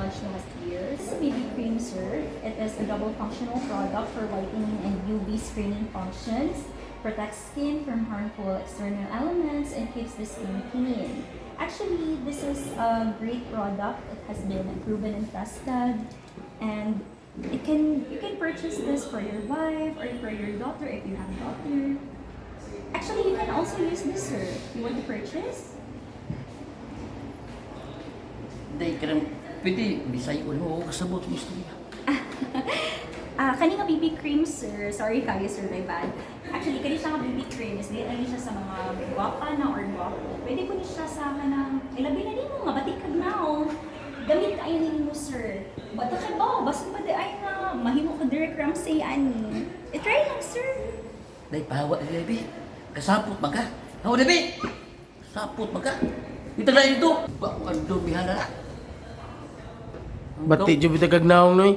launched last year. This is a BB cream, sir. It is a double functional product for whitening and UV screening functions, protects skin from harmful external elements, and keeps the skin clean. Actually, this is a great product. It has been proven and tested, and it can you can purchase this for your wife or for your daughter if you have daughter. Actually, you can also use this, sir. You want to purchase? Day kanang pwede bisay ulo kasabot mo istorya. Ah, kani nga BB cream, sir. Sorry kayo, sir, my bad. Actually, kani siya nga BB cream is dili ani siya sa mga gwapa na or gwapo. Pwede po ni siya sa kanang ilabi na nimo nga batik kag now. Gamit ay nimo, sir. Bata kay ba, basta pa di ay na mahimo ka Derek Ramsey ani. I-try lang, sir. Day pahawa ni Debbie. Kasapot man ka. Hawa Debbie. Kasapot man ka. Itagla dito. Wa ko ang dumihan na. Bati jud bitag kag naong noy.